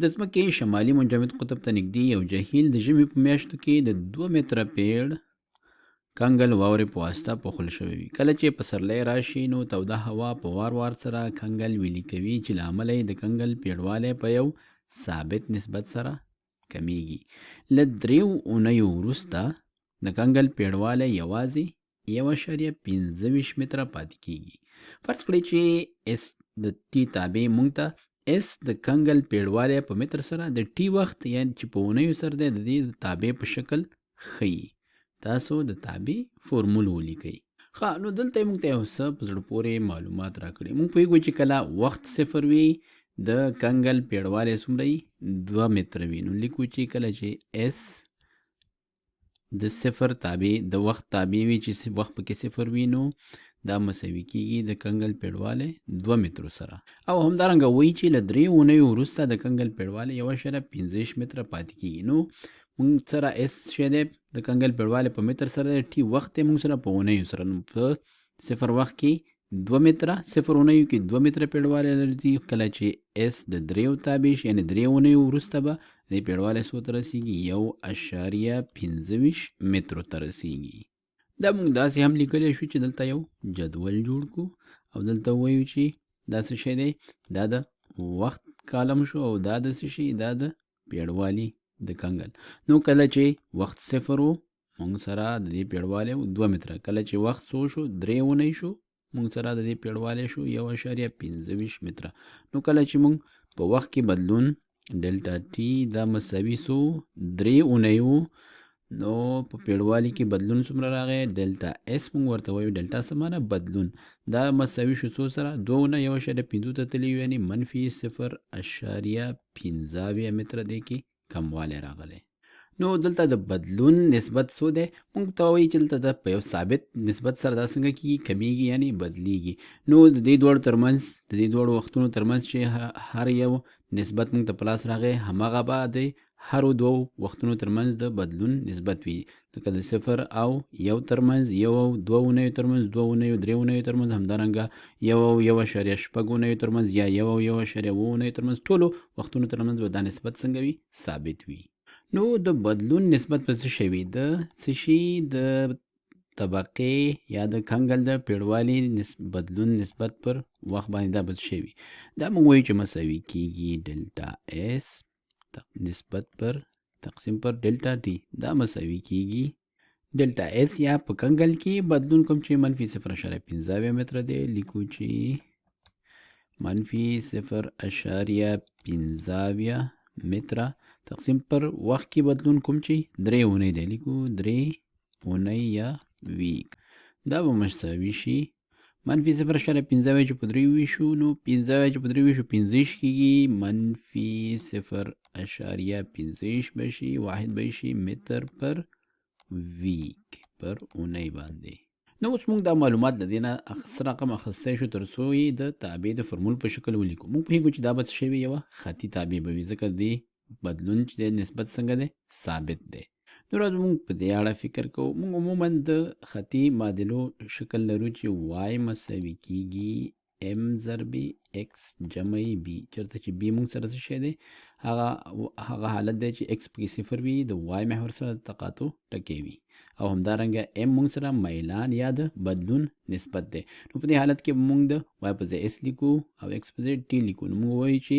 د ځمکې شمالي منجمد قطب ته نږدې یو جهیل د ژمي په میاشتو کې د 2 متره پیړ کنګل واورې په واسطه پوښل شوی وي. کله چې پسرلی راشي نو توده هوا په وار وار سره کنګل ویلي کوي چې له امله یې د کنګل پیړوالی په یو ثابت نسبت سره کمیږي. له 3 اونیو وروسته د کنګل پیړوالی یوازې 1.25 متره پاتې کیږي. فرض کړئ چې اس د ټي تابع مونږ ته اس د کنګل پیړوالی په متر سره د ټي وخت یعنی چې په اونیو سره دی د دې د تابع په شکل ښیي. تاسو د تابع فورمول ولیکئ. ښه، نو دلته یې موږ ته یو څه په زړه پورې معلومات راکړي. موږ پوهېږو چې کله وخت صفر وي د کنګل پیړوالی څومره وي؟ 2 متره وي. نو لیکو چې کله چې اس د صفر تابع د وخت تابع وي چې وخت پکې صفر وي نو دا مساوي کیږي د کنګل پیړوالی 2 مترو سره. او همدارنګه وایي چې له 3 اونیو وروسته د کنګل پیړوالی 1.25 متره پاتې کیږي. نو موږ سره اس شی دی د کنګل پیړوالی په متر سره دی، ټي وخت دی موږ سره په اونیو سره. نو په صفر وخت کې 2 متره، صفر اونیو کې 2 متره پیړوالی لري. کله چې اس د 3 تابع شي یعنې 3 اونیو وروسته به د پیړوالی څو ته رسیږي؟ 1.25 مترو ته رسیږي. دا موږ داسې هم لیکلی شو چې دلته یو جدول جوړ کړو او دلته ووایو چې دا څه شی دی؟ دا د وخت کالم شو او دا د څه شي؟ دا د پیړوالي د کنګل. نو کله چې وخت صفر و موږ سره د دې پیړوالی و 2 متره. کله چې وخت څو شو؟ 3 اونۍ شو، موږ سره د دې پیړوالی شو 1.25 متره. نو کله چې موږ په وخت کې بدلون ډلټا ټي دا مساوي څو 3 اونۍ و، نو په پیړوالي کې بدلون څومره راغی؟ ډلټا اس موږ ورته وایو. ډلټا څه معنی؟ بدلون. دا مساوي شو څو سره؟ 2 نه 1.5 ته تللی، یعنې منفي 0.75 متره دی کې کموالی راغلی. نو دلته د بدلون نسبت څو دی؟ موږ ته وایي چې دلته د په یو ثابت نسبت سره دا څنګه کیږي؟ کمیږي یعنې بدلیږي. نو د دې دواړو ترمنځ، د دې دواړو وختونو ترمنځ چې هر یو نسبت موږ ته په لاس راغی هماغه به د هرو دوو وختونو ترمنځ د بدلون نسبت وي. لکه د 0 او 1 ترمنځ، 1 او 2 اونیو ترمنځ، 2 اونیو 3 اونیو ترمنځ، همدارنګه 1 او 1.6 اونیو ترمنځ یا 1 او 1.7 اونیو ترمنځ، ټولو وختونو ترمنځ به دا نسبت څنګه وي؟ ثابت وي. نو د بدلون نسبت به څه شی وي؟ د څه شي د طبقې یا د کنګل د پیړوالي بدلون نسبت پر وخت باندې دا به څه شی وي؟ دا موږ وایو چې مساوي کیږي ډلټا اس نسبت پر تقسیم پر ډلټا ټي. دا مساوي کیږي ډلټا اس یا په کنګل کې بدلون کوم چې منفي 0.75 متره دی، لیکو چې منفي 0.75 متره تقسیم پر وخت کې بدلون کوم چې 3 اونۍ دی، لیکو 3 اونۍ یا ویک. دا به مساوي شي منفي 0.75 چې په 3 ویشو، نو 5 چې په 3 ویشو 25 کیږي، منفي 0.25 به شي، واحد به شي متر پر ویک پر اونۍ باندې. نو اوس موږ دا معلومات له دې نه څه رقم اخیستی شو تر څو یې د تابع د فرمول په شکل ولیکو. موږ پوهېږو چې دا به څه شی وي؟ یوه خطي تابع به وي، ځکه دې بدلون چې دی نسبت څنګه دی؟ ثابت دی. نو راځو موږ په دې اړه فکر کوو. موږ عموما د خطي معادلو شکل لرو چې وای مساوي کیږي ام ضرب ایکس جمع بی، چېرته چې بی موږ سره څه شی دی؟ هغه حالت دی چې ایکس پکې صفر وي، د وای محور سره د تقاطع ټکی وي، او همدارنګه ام موږ سره میلان یا د بدلون نسبت دی. نو په دې حالت کې موږ د وای په ځای اس لیکو او ایکس په ځای ټي لیکو. نو موږ وایو چې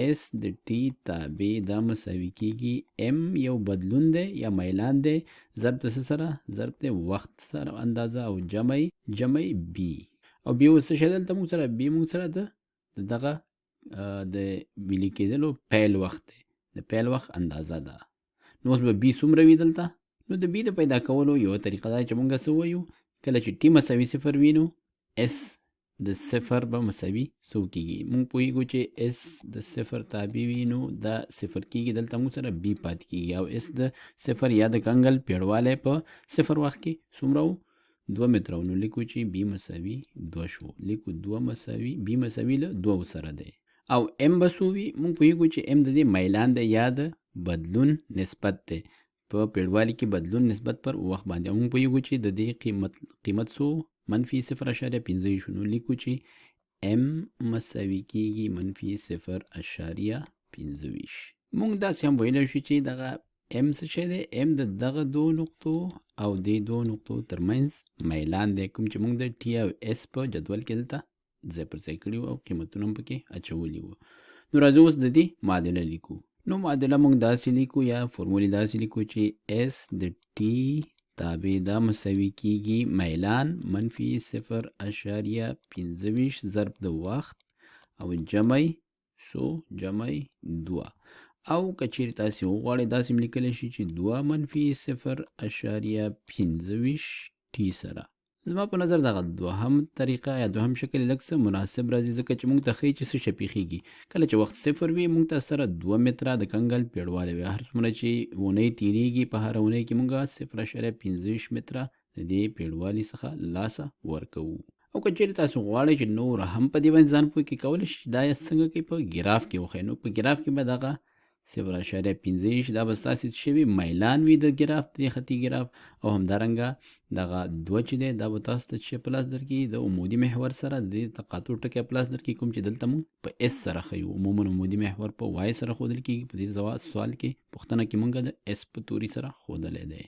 اس د ټي تابع دا مساوي کیږي ام یو بدلون دی یا میلان دی ضرب د څه سره؟ ضرب د وخت سره اندازه او جمع بی. او بی اوس څه شی دلته موږ سره؟ بی موږ سره د دغه د ویلي کېدلو پیل وخت دی، د پیل وخت اندازه ده. نو اوس به بی څومره وي دلته؟ نو د بی د پیدا کولو یوه طریقه ده چې موږ څه وایو، کله چې ټي مساوي صفر وي نو اس د صفر به مساوي څو کیږي؟ موږ پوهیږو چې اس د صفر تابع وي نو دا صفر کیږي، دلته موږ سره بی پاتې کیږي. او اس د صفر یا د کنګل پیړوالی په صفر وخت کې څومره و؟ 2 متره و. نو لیکو چې بی مساوي 2 شو، لیکو 2 مساوي بی مساوي له 2 سره دی. او ام به څو وي؟ موږ پوهیږو چې ام د دې میلان دی یا د بدلون نسبت دی، په پیړوالي کې بدلون نسبت پر وخت باندې. او موږ پوهیږو چې د دې قیمت څو؟ منفي 0.5 شو. نو لیکو چې ام مساوي کیږي منفي 0.5 25. موږ داسې هم ویلی شو چې دغه M څه شی دی؟ M د دغه دوو نقطو او دې دوو نقطو ترمنځ میلان دی، کوم چې موږ د T او S په جدول کې دلته ځای پر ځای کړي وو او قیمتونه هم پکې اچولي وو. نو راځو اوس د دې معادله لیکو. نو معادله موږ داسې لیکو یا فورمول داسې لیکو چې S د T تابع دا مساوي کیږي میلان منفي 0.25 ضرب د وخت او جمع څو؟ جمع 2. او که چیرې تاسې وغواړئ داسې هم لیکلی شي چې 2 منفي 0.25 ټي سره. زما په نظر دغه دوهم طریقه یا دوهم شکل لږ څه مناسب راځي، ځکه چې موږ ته ښیي چې څه شی پېښېږي. کله چې وخت صفر وي موږ ته سره 2 متره د کنګل پیړوالی وي. هر څومره چې اونۍ تېرېږي په هره اونۍ کې موږ 0.25 متره د دې پیړوالي څخه لاسه ورکوو. او که چیرې تاسو غواړئ چې نور هم په دې باندې ځان پوه کړئ، کولی شئ چې دا یې څنګه کوي په ګراف کې وښیئ. نو په ګراف کې به دغه 0.25 دا به ستاسې څه شی وي؟ میلان وي د ګراف، د دې خطي ګراف. او همدارنګه دغه 2 چې دی دا به تاسو ته څه شی په لاس درکړي؟ د عمودي محور سره د دې تقاطع ټکی په لاس درکړي، کوم چې دلته موږ په اس سره ښیو. عموما عمودي محور په وای سره ښودل کېږي. په دې سوال کې پوښتنه کې موږ د اس په توري سره ښودلی دی.